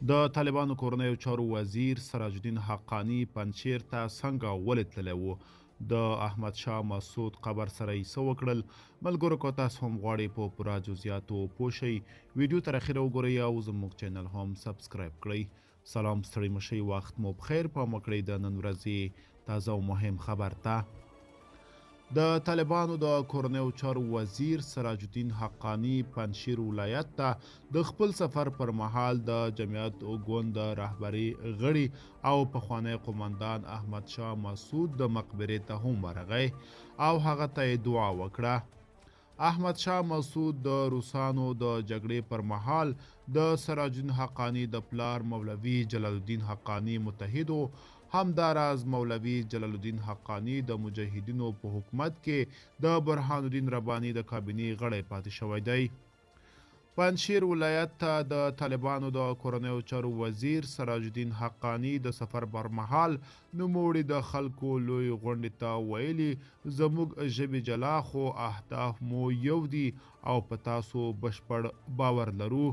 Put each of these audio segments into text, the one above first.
د طالبانو کورنیو چارو وزیر سراج الدین حقاني پنجشیر ته څنګه او ولې تللی و؟ د احمد شاه مسعود قبر سره یې څه وکړل؟ ملګرو که تاسو هم غواړئ په پوره جزئیاتو پوه شئ، ویډیو تر اخره وګورئ او زموږ چینل هم سبسکرایب کړئ. سلام، ستړي مشئ، وخت مو پخیر. پام وکړئ د نن ورځې تازه او مهم خبر ته. د طالبانو د کورنیو چارو وزیر سراج الدین حقاني پنجشیر ولایت ته د خپل سفر پر مهال د جمعیت ګوند د رهبري غړي او پخوانی قومندان احمد شاه مسعود د مقبرې ته هم ورغی او هغه ته یې دعا وکړه. احمد شاه مسعود د روسانو د جګړې پر مهال د سراج الدین حقاني د پلار مولوي جلال الدین حقاني متحد و. همداراز مولوي جلال الدین حقاني د مجاهدینو په حکومت کې د برهان الدین رباني د کابینې غړی پاتې شوی دی. پنجشیر ولایت ته د طالبانو د کورنیو چارو وزیر سراج الدین حقاني د سفر پر مهال نوموړي د خلکو لوی غونډې ته ویلي، زموږ ژبې جلا خو اهداف مو یو دي او په تاسو بشپړ باور لرو.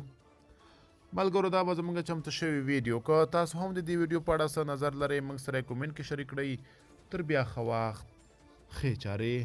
ملګرو دا به زموږ چمتو شوی ویډیو، که تاسو هم د دې ویډیو په اړه څه نظر لرئ موږ سره کومنټ کې شریک کړئ. تر بیا ښه وخت، ښې چارې.